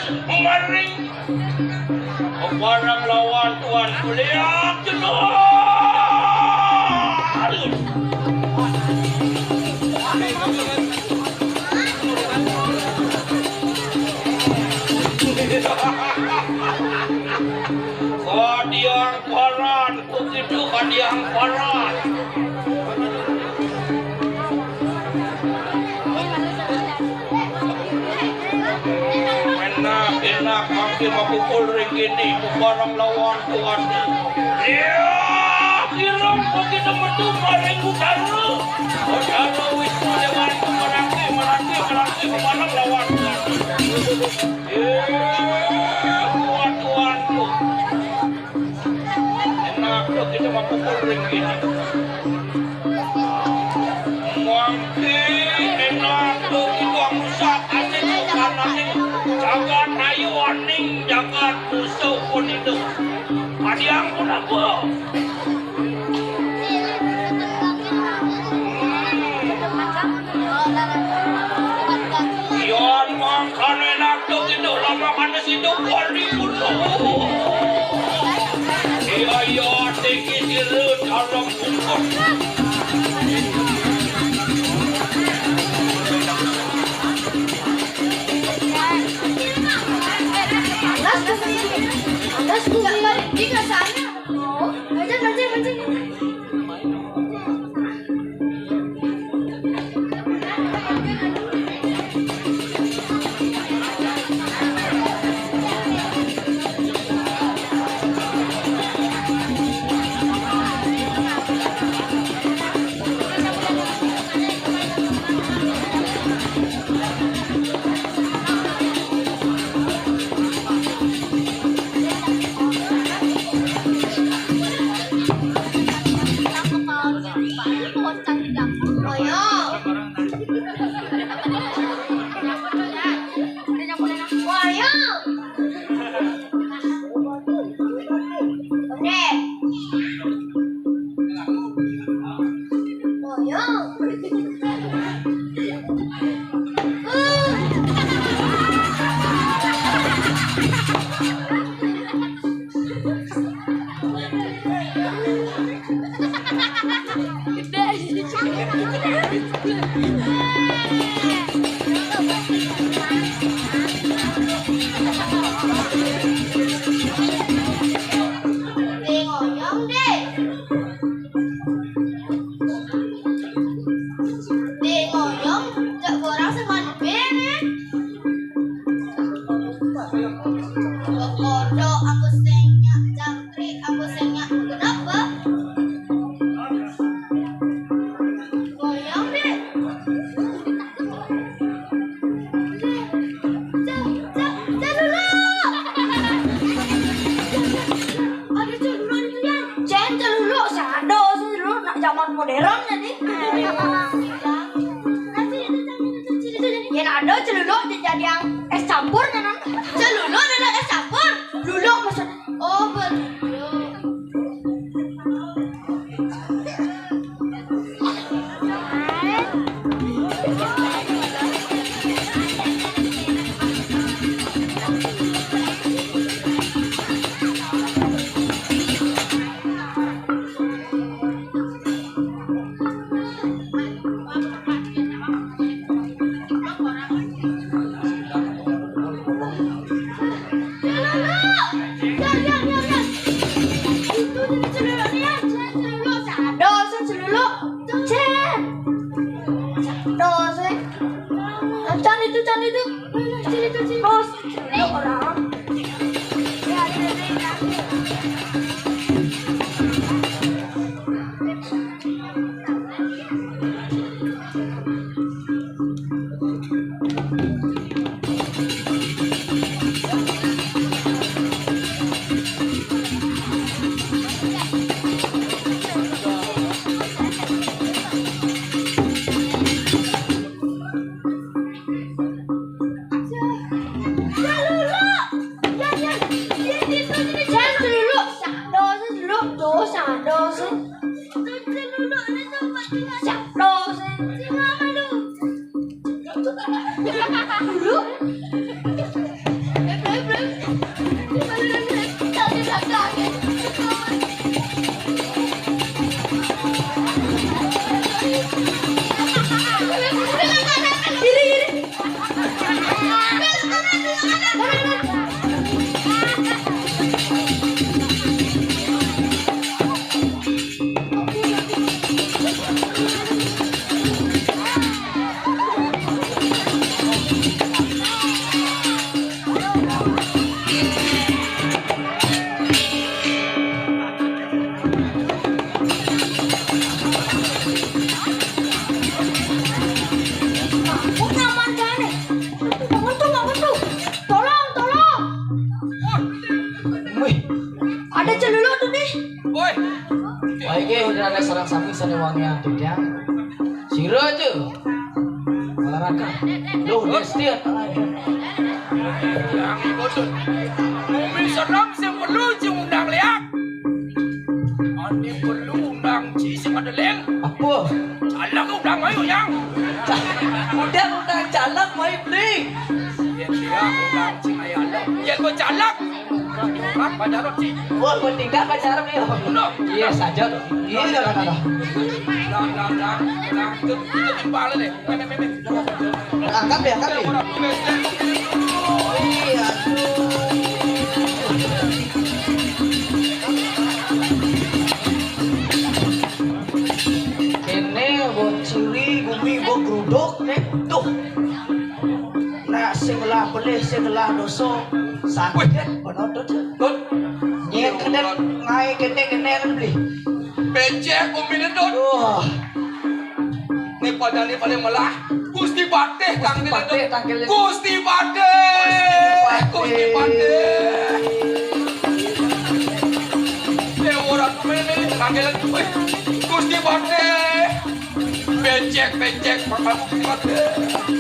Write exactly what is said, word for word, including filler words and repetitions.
Maring. Barang lawan Tuan Kuliak Jenol. Kadiang paran. Begitu kadiang paran. Enak, enak, makin mapukul ring kini, barang lawan Tuan. Ya, kirang begitu metu paring utara. Utara Wisnu Dewan, melaki, melaki, melaki, barang lawan Tuan. Ya, kuat Tuan tu. Enak tu kita mapukul ring kini. Mangkin enak tu kita ngusak asin makanan jagat ayu aning jagat musuh pun itu. Kadiang pun apa? Yan mangkane nado gitu lama kane situ wali kuno. Iya, iya, tinggi siru dalam bungkus. Panas ke sini? Panas ke sini? Nggak balik juga sana. Oh, aja, aja, aja. Bengong, cak orang seman bene. Kodok aku sing nyak jangkrik, aku sing nyak kenapa? Goyang deh. Cak, cak, cak dulu. Ada cak dulu, ada tuh, Yan. Cen celuluk, sado celuluk nak zaman modern jadi. Yang ada celuluk jadi yang es campur, kan? Celuluk ada es campur. Luluk maksudnya. Oh, beluluk. Dosen celuluk. Cen. Dosen. Can itu, can itu. Can itu, can itu. Bos. Orang. Sareng sami sané wangian titiang. Sira aja. Olahraga. Loh, dia setia. Yang ibu tuh. Bumi serem sing perlu sing undang liak. Ane perlu undang ci sing ada leng. Apa? Caleg undang ayo yang. Udah undang caleg, mai beli. Ya, dia undang ci ayo. Ya, gua caleg. Kan banyak roti. Wah, bertindak pacaran ya. Bener. Iya saja tuh. Iya, iya, iya. Dah, dah, dah, dah. Itu, itu timpal nih. Meh, meh, meh, meh. Angkat deh, angkat deh. Iya. Kene, bon ciri, gumi, bon geruduk, nih. Tuh. Nah, sing lah pelih, sing lah dosa. Sakit, bener tuh. Tut. Nyet kedet, ngai ketek, kene kan beli. Becek, umine, Tut. Wah. Ini padane paling melah. Gusti Patih, Gusti tangkil, Patih, Tut. Tangkil. Gusti Patih. Gusti Patih. Gusti Patih. Eh, orang kemana nih? Tangkil, wih. Gusti Patih. Becek, becek, Pak Gusti Patih.